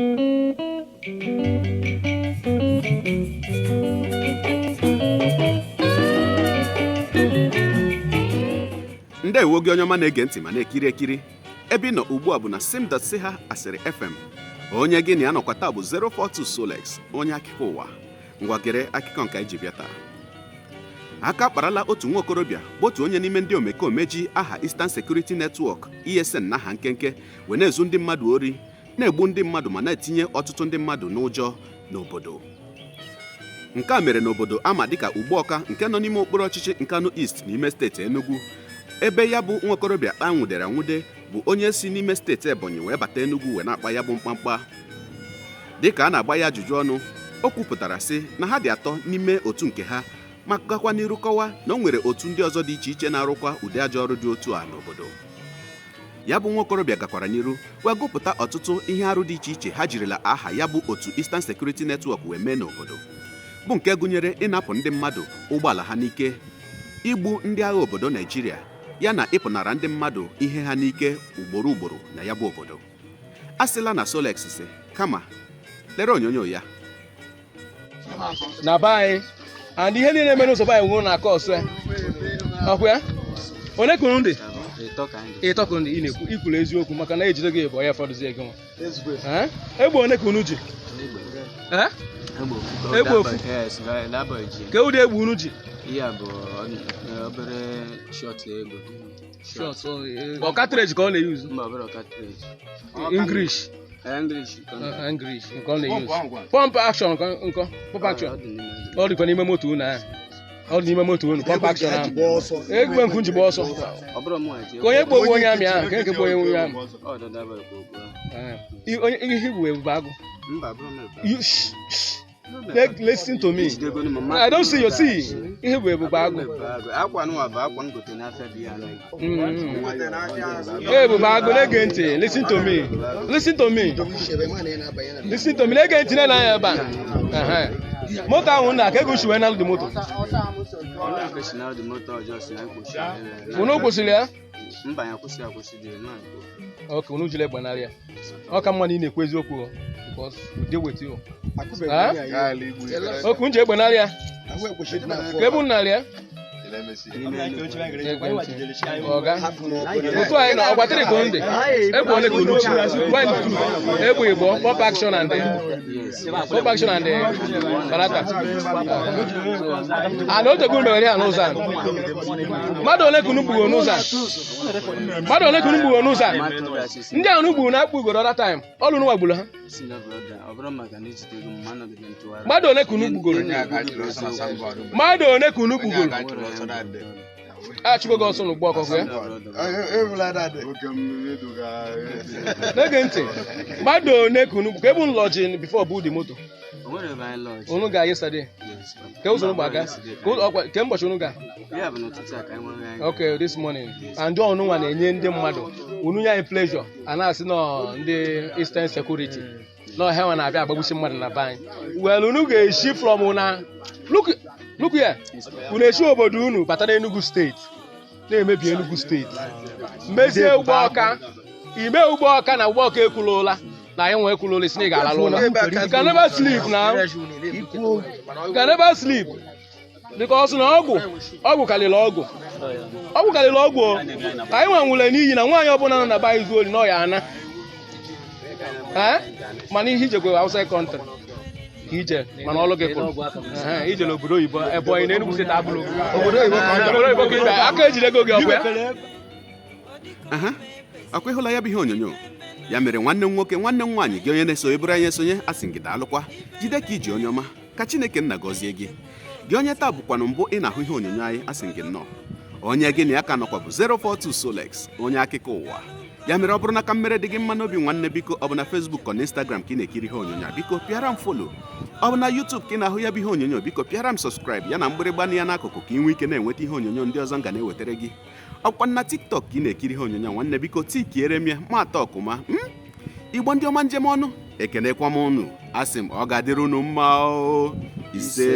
Ndewo gị onye ọma na-ege ntị ma na-ekiri ekiri. Ebe ị nọ ugbu a bụ na sim.si ha asịrị FM. Onye gị na ya nọkwa taa bụ 042 Solex, onye akụkọ ụwa. Ngwa, gere akụkọ nke anyị ji bịa taa. Aka kparala otu nwa okorobịa bụ otu onye n'ime ndị omekome ji aha Eastern Security Network, ESN na aha nkenke, wee na-ezu ndị mmadụ ori, na-egbu ndị mmadụ ma na-etinye ọtụtụ ndị mmadụ n'ụjọ n'obodo. Nke a mere n'obodo ama dịka Ugbọka nke nọ n'ime okpuru ọchịchị Nkanu East n'ime steeti Enugu, ebe ya bụ nwa okorobịa a nwụdere anwụde bụ onye si n'ime steeti Ebonyi wee bata Enugu wee na-akpa ya bụ mkpamkpa. Dịka a na-agba ya ajụjụ ọnụ, o kwupụtara sị na ha dị atọ n'ime otu nke ha, ma gakwa n'iru kọwa na o nwere otu ndị ọzọ dị iche iche na-arụkwa ụdị ajọ ọrụ dị otu a n'obodo. Ya bụ nwa okorobịa gakwara n'iru wee gụpụta ọtụtụ ihe arụ dị iche iche ha jirila aha ya bụ otu Eastern Security Network wee mee n'obodo, bụ nke gụnyere ịnapụ ndị mmadụ ụgbọala ha n'ike, igbu ndị agha obodo Naijiria, ya na ịpụnara ndị mmadụ ihe ha n'ike ugboro ugboro na ya bụ obodo. A sịla na Solex si, kama lere onyonyo ya. Na be anyị and ihe niile mere n'ụzọ be anyị nwụrụ na aka ọsọ ya. Ọkwa ya onye ka unu dị? Ịtọ ka unu dị. Ị na-ekwu ikwuru eziokwu maka na ejide gị bụ onye fọdụzie gị nwa. Eh? Egbe one ka unu ji? Eh? Egbe ofu. Ka ụdị egbe unu ji? Ihe a bụ obere short egbe. Ọ cartridge ka ọ na-eyuzu? Mba, obere cartridge. English? English. English nke ọ na-eyuzu. Pump action nkọ pump action? Ọ dịkwa n'ime moto unu ahụ. Ọ dị n'ime moto unu, pump action ahụ. Egbe nke unu ji gba ọsọ? Ọ bụrụ mụ ji. Ka onye gbogbo onye amị ahụ, ka nke gbo onye amị. Ọ dọdaba ekpo. Onye ihe bụ Ebube Agụ? Mba, bụrụ m Ebube. You shh, shh. Listen to me. I don't see you see. Ihe bụ Ebube Agụ. Akwa nwa bụ akwa m gote n'afịa bụ ihe anaghị. Ebube Agụ, na-ege ntị. Listen to me. Listen to me. Listen to me. Na-ege ntị na anya ebe a. Ehe. Moto ahụ na ka ego si wee nalụ dị moto. Onye nke si na dị moto ọjọọ si na mkpuchi. Unu kwụsịrị ya? Mba, ya kwụsị akwụsị dị na. Ok, unu jiri egbe narị ya. Ọ ka mma na ị na-ekwu eziokwu o, because we deal with you. Eh? Ok, unu ji egbe narị ya. Ka ebe unu narị ya? Ọga, otu anyị nọ ọgbatịrị ka unu dị. Egbe ole ka unu ji? One, two. Egbe ịbụọ, pump action and pump action and barata. And otu unu mere ya n'ụzọ a. Mmadụ ole ka unu gburu n'ụzọ a? Mmadụ ole ka unu gburu n'ụzọ a? Ndị ahụ unu gburu na-akpụ ugoro other time. Ọlụ unu gburu ha. Si na brother, ọ bụrụ maka na ejidego m ma nọgide ntụgharị. Mmadụ ole ka unu gbugoro? Mmadụ ole ka unu gbugoro? Achụgo gị ọsọ n'ugbo ọkọkọ ya. Na-ege ntị. Mmadụ ole ka unu ka ebe unu lọji before bu the moto? O nwere ebe anyị lọji. Unu ga yesterday? Yes. Ka ụzọ unu gbaga? Ka ụzọ ọkwa ke mbọchị unu ga? Ya bụ n'ụtụtụ a ka anyị nwere anyị. Okay, this morning. And unu nwa na-enye ndị mmadụ unu nye anyị pleasure a na-asị nọ ndị Eastern Security nọ ha nwa na-abịa agbagbusi mmadụ na be anyị. Well, unu ga-esi from na look, look here. Unu esi obodo unu bata n'Enugu steeti na-emebi Enugu steeti, mezie ụgbọ ọka ime ụgbọ ọka na ụgbọ ọka ekwula ụla na anyị nwe ekwula ụla isi na ị ga-alala ụla. You can never sleep now. You can never sleep because na ọgwụ ọgwụ karịrị ọgwụ, ọgwụ karịrị ọgwụ o. Anyị nwa nwụrụ n'iyi na nwaanyị ọbụla nọ na be anyị zuo ori na ọ ya ana. Eh? Mana ihe ijekwe outside country ka ije, mana ọlụ gị kwụrụ. Ehe, ije n'obodo oyibo, Ebonyi na Enugu steeti abụrụ obodo oyibo ka ị bịa. Aka ejide ego gị ọkwa ya. Aha, ọkwa ịhụla ya bụ ihe onyonyo. Ya mere, nwanne m nwoke, nwanne m nwaanyị, gị onye na-eso eburu anyị esonye, asị m gị daalụkwa, jide ka iji onye ọma, ka Chineke nna gọzie gị. Gị onye taa bụkwanụ mbụ ị na-ahụ ihe onyonyo anyị, asị m gị nnọọ. Onye gị na ya ka nọkwa bụ 042 Solex, onye akụkọ ụwa. Ya mere, ọ bụrụ na ka mmere dị gị mma n'obi, nwanne, biko, ọ bụ na Facebook ọ na Instagram ka ị na-ekiri ihe onyonyo a, biko pịara m follow. Ọ bụ na YouTube ka ị na-ahụ ya bụ ihe onyonyo, biko pịara m subscribe ya na mgbịrịgba ya n'akụkụ, ka ị nwee ike na-enweta ihe onyonyo ndị ọzọ m ga na-ewetara gị. Ọkwa na TikTok ka ị na-ekiri ihe onyonyo a, nwanne, biko tikiere m ya ma atọ ọkụma m. Igbo ndị ọma, njem ọnụ, ekenekwa m unu. Asị m ọ ga-adịrị unu mma o. Ise.